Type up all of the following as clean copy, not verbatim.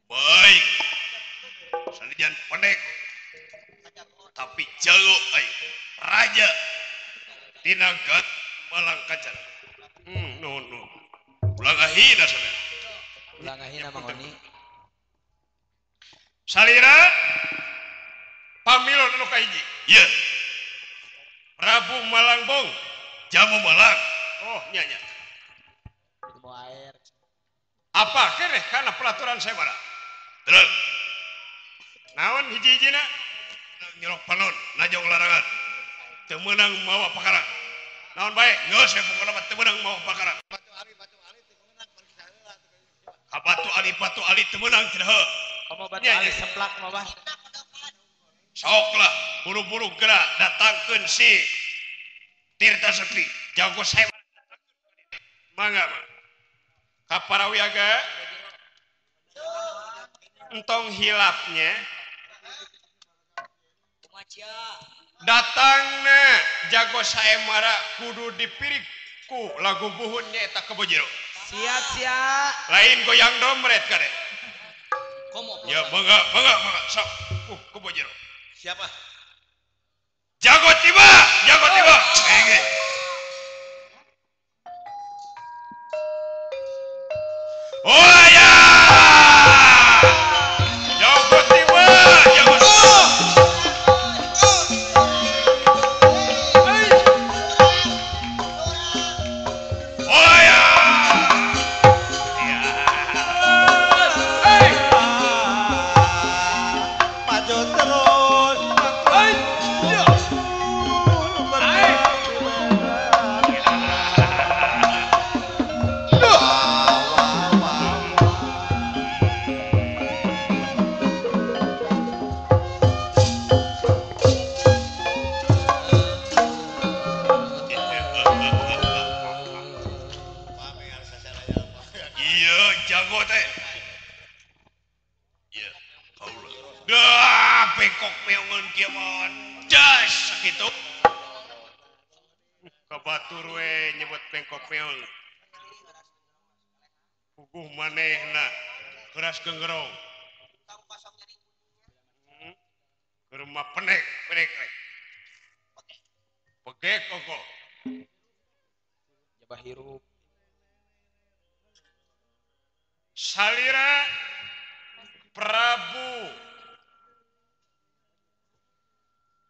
Baik. Sanajan pendek tapi jago ai raja tinangkat Malang Kancana. Nuhun nuhun. Ulah ngahina sampean. Ulah ngahina Mang Oni. Salira pamilon anu kahiji. Ieu. Prabu Malangbong Jamu Malang. Oh nya nya. Apa keneh kana pelaturan sayembara? Terus. Naon hiji-hijina? Nyerok panon, najong larangan. Teu meunang mawa pakara. Naon bae? Geus we pokona mah teu meunang mawa pakara. Ka batu ali batu ali teu meunang cenah heuh. Komo batu ali semplak mah bah. Sok lah, buru-buru geura datangkeun si Tirta Sepi. Jago sayembara. Mangga mah. Ka para wiyaga entong hilapnya datangna jago sayembara kudu dipirik ku lagu buhun nyaeta Kebo Jero. Siap siap. Lain goyang domret kade. Ya mangga mangga mangga sok. Kebo Jero. Siapa? Jago tiba, jago tiba. Hege. Oh ya. Jago tiba, jago tiba. Oh ya. Hey. Maju terus. Iya, jago teh. Iya, kaula. Dah, bengkok meungeun kieu mah. Das sakitu. Ka batur we nyebut bengkok meung. Puguh manehna keras genggerong. Keur mah penek, penek rek. Pegek koko. Jabah hirup. Salira Prabu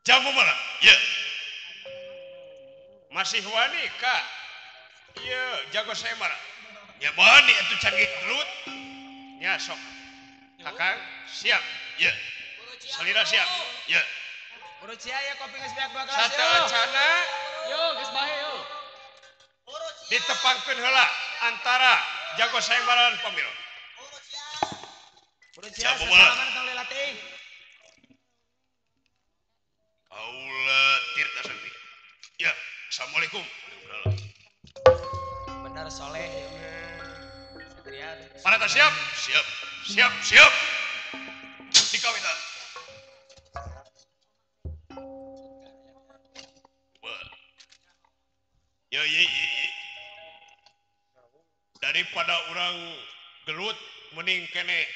Jamu Malang. Ya. Masih wani ka? Iya, jago sayembara. Nya wani atuh canggih gelut. Nya sok. Kakang siap. Ya. Salira siap. Ya. Buru cia ya kopi geus beak 2 gelas. Sateuacana yo geus bae yo. Ditepangkeun heula antara jago sayembara dan pamilo. Buru cia sasalaman tong lila teuing. Kaula Tirta Sakti. Ya, assalamualaikum. Benar soleh. Satria. Panata siap? Siap. Siap, siap. Dikawita. Ya, ya, ya, ya. Daripada orang gelut mending kene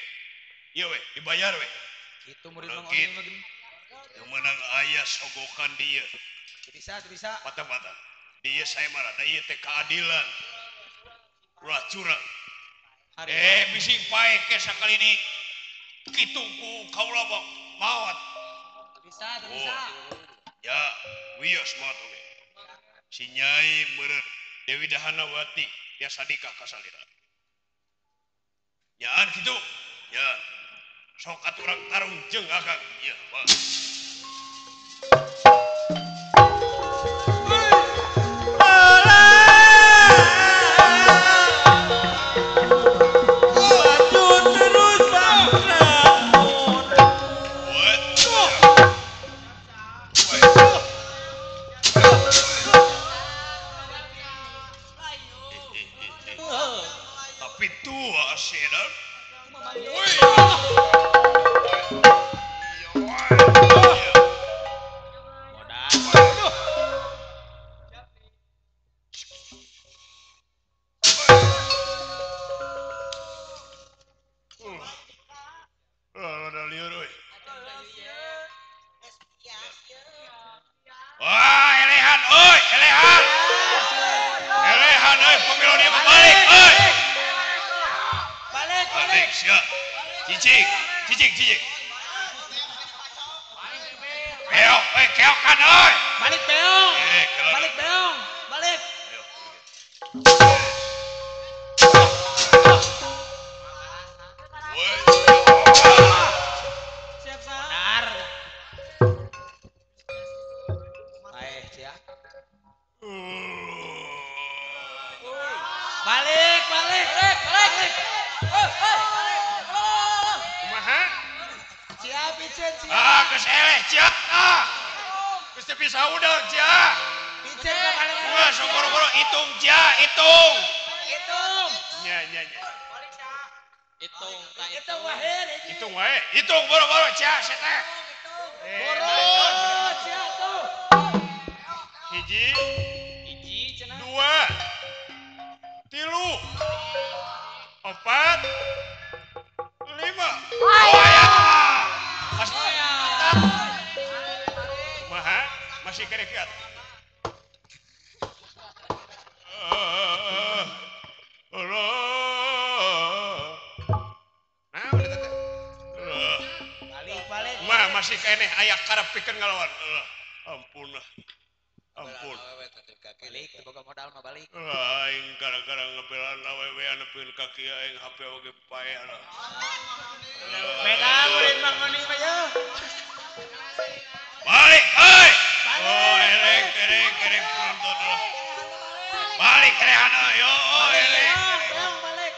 ieu we dibayar we. Kitu murid Mang Oni mah geuning. Teu meunang aya sogokan dieu. Bisa, bisa. Patah-patah. Dieu sayembara, da ieu teh keadilan. Ulah curang. Bising pae ke sakali di kitu ku kaula mah maot. Bisa, bisa. Ya, wios maot oge. Si Nyai meureun Dewi Dahanawati biasa nikah ka salira. Nyaan kitu. Ya. Sok atuh urang tarung jeung akang. Ieu, Pak. Tapi tua sih, Balik sia. Cicing, cicing, cicing. Beok, eh keokan euy. Balik beong. Balik beong, balik. Siap sah. Baik, siap. Balik, balik, balik, balik. Kumaha? Siap, Icen, siap. Ah, geus eleh sia. Ah. Geus teu bisa udah sia. Icen ka balik. Wah, sok boro-boro hitung sia, hitung. Hitung. Nya, nya, nya. Hitung, hitung wae. Hitung wae. Hitung boro-boro sia sia teh. Boro, sia tuh. Hiji, hiji cenah. 2, 3, 4, 5. Oh ya. Masih maha, masih kerekiat. Nah, udah teh. Balik, balik. Mah masih keneh aya karep pikeun ngalawan. Ampun lah. Ampun. Balik, teu boga modal mah balik. Aing gara-gara ngebelaan awewe nepikeun ka kieu aing HP oge paeh lah. Beda murid Mang Oni mah yeuh. Balik euy. Oh, erek erek erek penonton lah. Balik erehan euy. Yo, erek. Balik.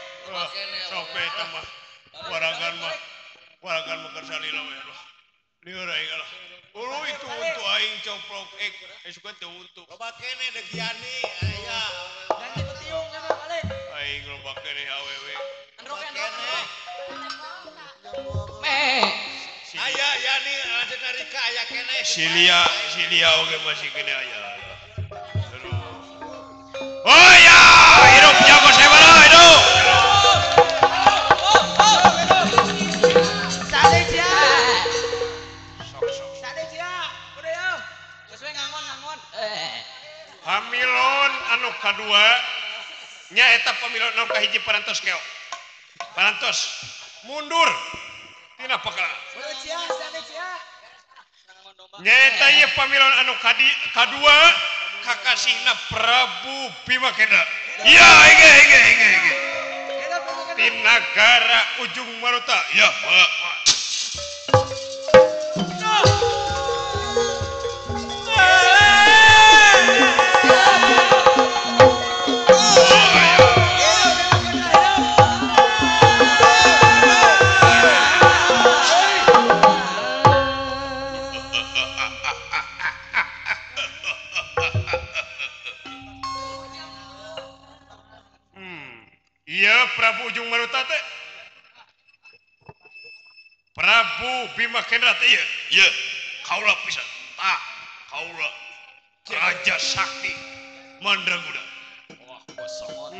Sok we eta mah. Waragan mah. Waragan mah keur salila we lah. Lieur aing lah. Ulu itu untuk aing coplok ek, suka teu untuk. Loba keneh deuk Yani aya. Ganti betiung nya mah balik. Aing loba keneh awewe. Androk androk. Meh. Aya Yani lanceuk Rika aya keneh. Silia, Silia oge masih keneh aya. Aduh. Oh ya, hidup jago saya hidup. Sade sia. Sok sok. Sade sia. Udah ya. Sesuai ngangon ngangon. Pamilon anu kadua nya eta pamilon anu kahiji parantos keok. Parantos mundur tina pakala. Udah sia, sade sia. Nyaeta ieu pamilon anu kadua kakasihna Prabu Bima Kena. Ya, ege ege ege ege. Di nagara Ujung Maruta. Ya, Iya Prabu Ujung Maruta teh. Prabu Bima Kendra teh ieu. Ieu kaula pisan. Tah, kaula Raja Sakti Mandraguna. Wah, kosongot.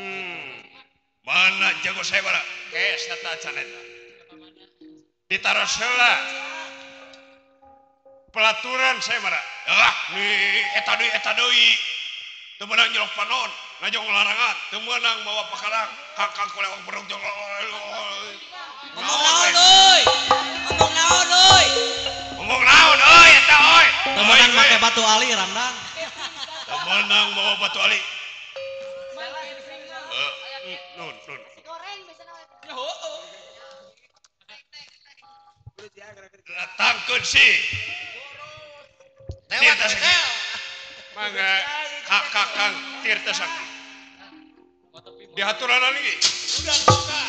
Mana jago saya bara? Kes eta acan eta. Ditaros heula. Pelaturan saya bara. Ah, nih eta deui eta deui. Teu meunang nyelok panon, ngajong larangan, teu meunang mawa pakarang, kakang kolewang berung jong. Ngomong naon euy? Ngomong naon euy? Ngomong naon euy eta euy? Teu meunang make batu ali Ramdan. Teu meunang mawa batu ali. Nun, nun. Goreng biasana we. Ya heueuh. Datangkeun si. Tirta Sakti. Mangga Kakang Tirta Sakti. Diaturan lagi. Udah buka.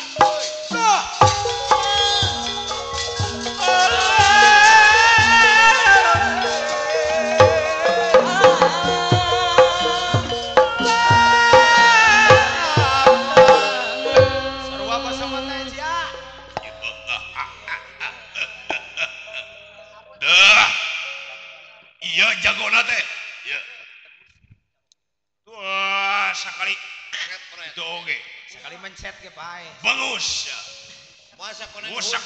Sarua kosongot teh sia. Dah. Iya jagona teh. Iya. Wah, sakali itu oge. Sekali mencet ge pae. Bagus. Masa konek Musak.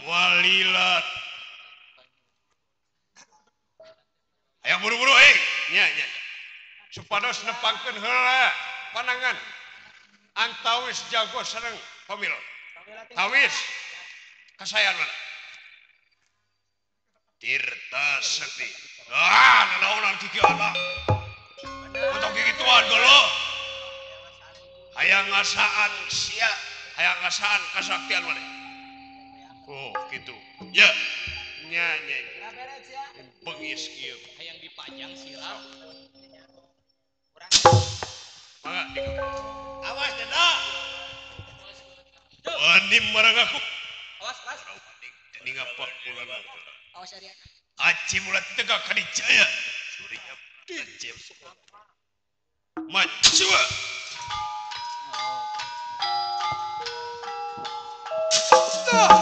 Walilat. Ayo buru-buru eh. Nya nya. Supados nepangkeun heula panangan. Antawis jago sareng pamilo. Tawis kasayan mana? Tirta Sakti. Ah, nanaonan kiki anak. Untuk kikituan golo. Hayang ngasaan sia, hayang ngasaan kasaktian mana? Oh, gitu. Ya. Nya nya. Bengis kieu. Hayang dipajang sirah. Mangga dikau. Awas deda. Wani marang aku. Awas, awas. Ningapak kulana. Awas Arya. Aci mulat tegak kadijaya. Surya Aci. Maju. Stop.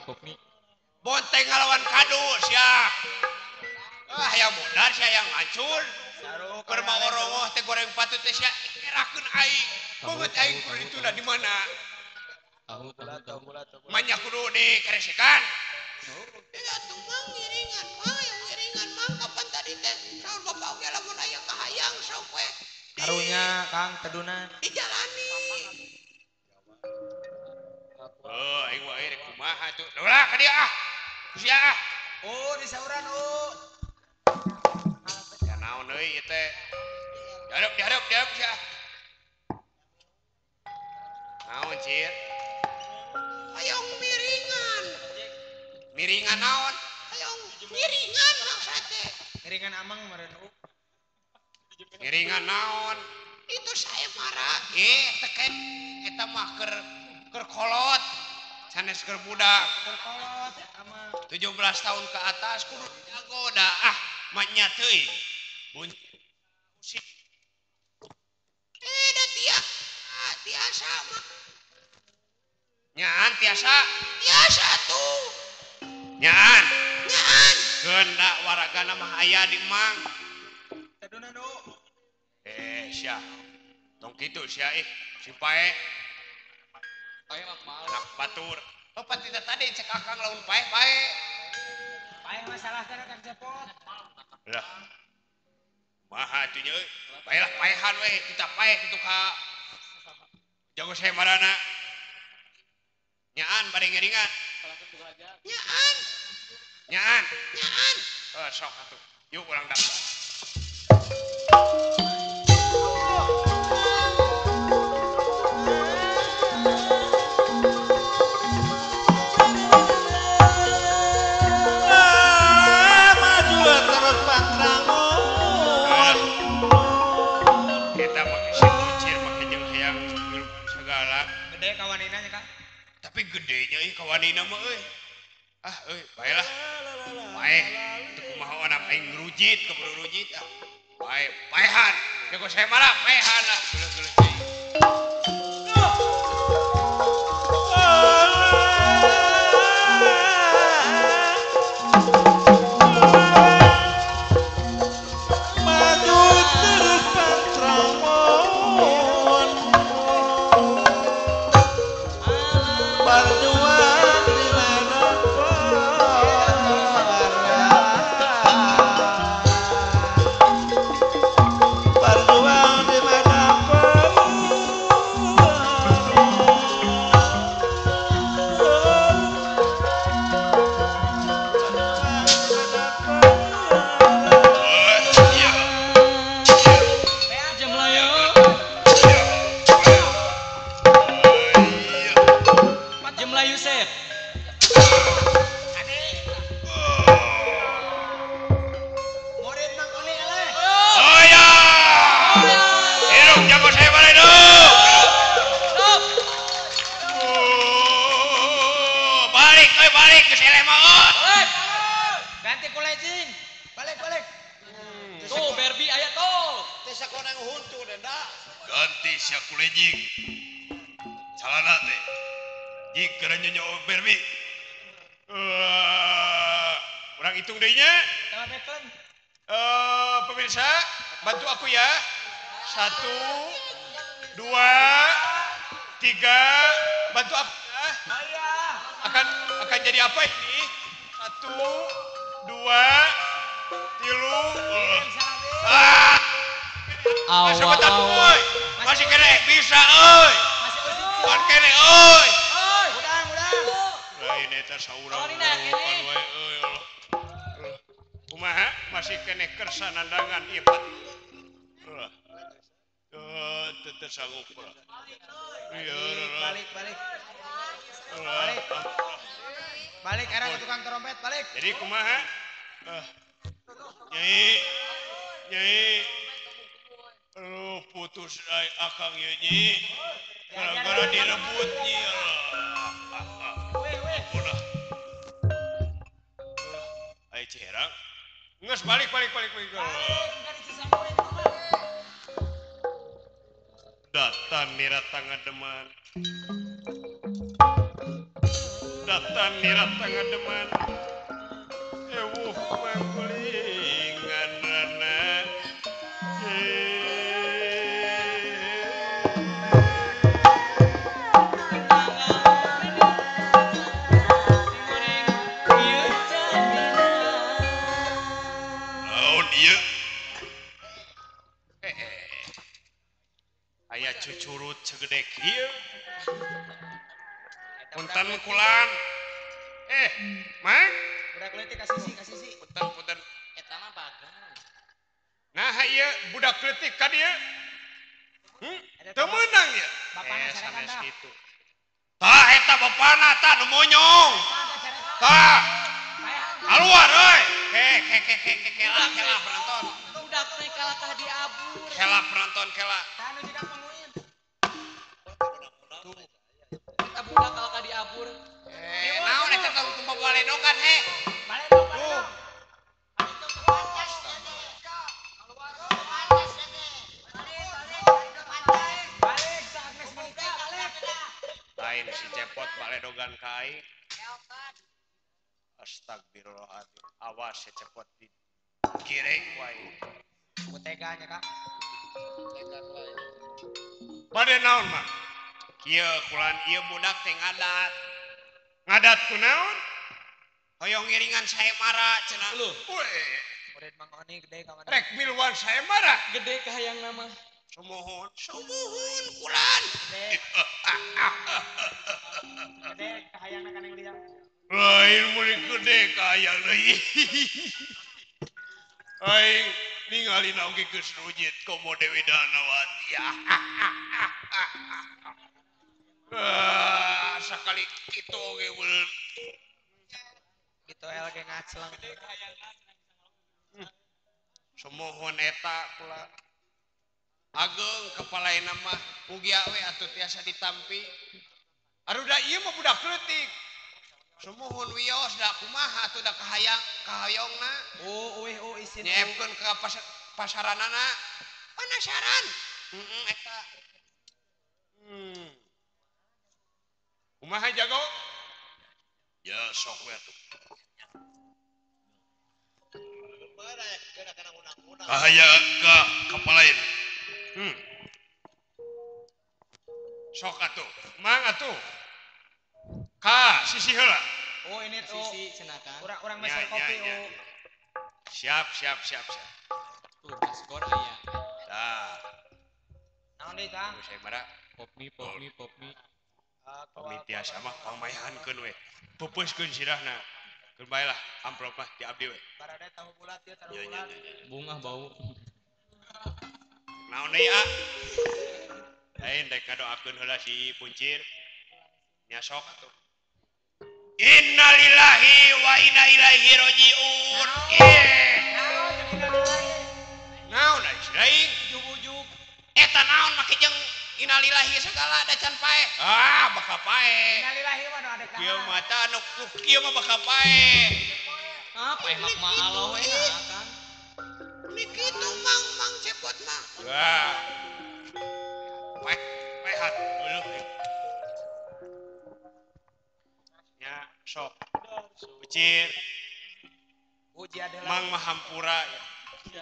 Pop mie. Bonteng ngalawan kado sia. Ah hayang modar sia yang hancur. Keur maorongoh teh goreng patut teh sia ngerakeun aing. Beungeut aing kudu dituna di mana? Manya kudu dikeresekan. Ya atuh mang ngiringan mang hayang ngiringan mang kapan tadi teh saur bapak oge lamun aya kahayang sok we. Karunya Kang tedunan. Dijalani. Oh, aing wae rek kumaha tuh. Ulah ka dieu ah. Sia ah. Oh, disauran oh. Ya naon euy ieu teh. Dihareup dihareup dihareup sia. Naon cir? Hayang miringan. Miringan naon? Hayang miringan maksud teh. Miringan amang meureun. Miringan naon? Itu saya marah. Teken eta mah keur kolot. Sanes keur budak. Keur kolot eta mah. 17 tahun ke atas kudu jago da ah mah nya teuing. Da tiasa mah. Nyaan tiasa. Tiasa tuh. Nyaan. Nyaan. Keunda waragana mah aya di Mang. Taduna nu. Sia. Tong kitu sia ih, si pae. Pae mah malu. Anak batur. Oh, patita tadi cek akang laun pae pae. Pae masalah kana Kang Cepot. Lah. Maha atuh nya euy. Pae lah paehan we, kita pae kitu ka jago saya marana. Nyaan bade ngeringan. Nyaan. Nyaan. Nyaan. Sok atuh. Yuk urang daftar. Maju terus patrangon. Eta make si kucir make jeung hayang segala. Gede kawanina nya Kang. Tapi gedenya euy kawanina mah euy. Ah euy, bae lah. Bae. Teu kumaha anak aing ngrujit keburu rujit ah. Bae, paehan. Jago saya malah paehan ah. Geuleuh-geuleuh teuing. Maju terus patrangon. Berjuang di ladang perang. Berjuang di ladang perang. Iya. Jam layu. Iya. Jam layu Sep. Murid Mang Oni eleh. Oh ya. Hidup jago saya malah hidup. Stop. Oh, balik, euy balik ke seleh mah euy. Balik. Ganti ku legging. Balik balik. Tuh Barbie aya tuh. Teh sakonang huntu denda. Ganti sia kulejing. Calana teh. Jik keur nyonya Barbie. Urang hitung deui nya. Sama Becklen. Pemirsa, bantu aku ya. 1 2 3, bantu aku ya. Oh iya. Akan jadi apa ini? 1 2 3. Salah Ah, Awa sebentar, awa. euy. Masih kene bisa euy. Masih usik. Pan kene euy. Oi. Udang udang. Lain eta saurang. Kawanina kene. Wae euy Allah. Kumaha masih kene kersa nandangan ieu Pak. Ulah. Teu teu sanggup lah. Iya, Balik balik. Ulah. Balik era ke tukang trompet balik. Jadi kumaha? Nyai. Nyai. Aduh, putus ai akang ieu nyi. Gara-gara direbut nyi. Weh weh. Udah. Ayo Ciherang. Nges balik balik balik balik. Balik dari Cisambuin mah. Datan nira tangademan. Datan nira tangademan. Ewuh manggulingan rana. Naon ieu? Aya cucurut segede kieu. Punten kulan. Mang, Budak leutik kasisi kasisi. punten punten. Eta mah bagang. Nah, ieu budak leutik ka dieu. Teu meunang ieu. Bapana carekan Sanes tah. kitu. Tah eta bapana tah nu monyong. Tah, keluar euy. Ke ke ke ke ke kela kela penonton. Budak teh kalakah diabur. Kela penonton kela. Tanu juga penguin. Tuh. Eta budak kalakah diabur. Naon eta tong tumpah baledogan he. Baledog baledog. Balik sa Agnes Monica balik. Lain si Cepot baledogan ka aing. Astagfirullahaladzim. Awas si Cepot di giring wae. Kuteganya Kak. Bade naon mah? Kieu kulan ieu budak teh ngadat. Ngadat kunaon? Hoyong ngiringan saemara cenah. Loh. Weh, Murid Mang Oni gede ka mana? rek miluan saemara. Gede kahayang nama. Sumuhun. Sumuhun kulan. Gede. Gede kahayangna ka Neng Lia. Lain mun gede kahayang deui. Aing ningali oge geus rujit komo Dewi Danawati. Ah, sakali kitu oge meureun. Gitu el ge ngacleng. Sumuhun eta kula. Ageng kepalaena mah mugia we atuh tiasa ditampi. Aruda ieu mah budak leutik. Sumuhun wios da kumaha atuh da kahayang kahayongna. Oh, uih oh isin. Nyeepkeun ka pasaranana. Penasaran. Heeh eta. Kumaha jago? Ya sok we atuh. Kahayang ka kapalain. Sok atuh. Mang atuh. Ka sisi heula. Oh, ini tuh. Sisi cenah kan. Urang-urang meser kopi ya, oh. ya. Siap, siap, siap, siap. Tuh basgor aya. Tah, Naon deui Kang? saya mara Pop mie, pop mie, pop mie. pami tiasa mah pangmayahankeun we. Peupeuskeun sirahna. Keun bae lah amplop mah di abdi we. Barada tahu bulat ya, tahu Ya, ya, bulat. ya, ya. Bungah bau. Naon deui ah? Lain rek ngadoakeun heula si Kuncir. Nya sok atuh. Innalillahi wa inna ilaihi rajiun. Naon jadi innalillahi? Naon da aing? Ujug-ujug. Eta naon make jeung innalillahi segala da can pae. Ah, bakal pae. Innalillahi mah nu ada Kieu mah tah anu kieu mah bakal pae. Ah, paeh mah kumaha Allah we nah kan. Ini kitu mang mang Cepot mah. Wah. Pae paehat dulu. Nya sok. Bucir, Uji adalah mang mah hampura.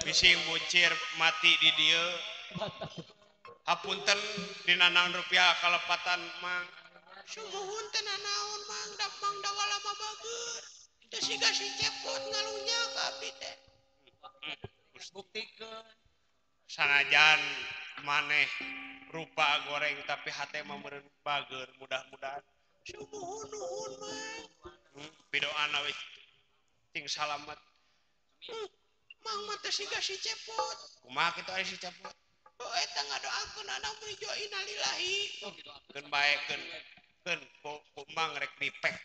Bising bucir mati di dieu. Hapunten dina naon rupiah kalepatan mang. Sumuhun teh nanaon mang da mang dawala mah bager. Teu siga si Cepot ngalunya ka abdi teh. buktikeun. Sanajan maneh rupa goreng tapi hate mah meureun bager mudah-mudahan. Sumuhun nuhun mang. Pidoana we ting salamet. Mang mah teu siga si Cepot. Kumaha kitu ari si Cepot? Oh eta ngadoakeun anak meuni jo innalillahi. Keun bae keun keun ku mang rek dipek.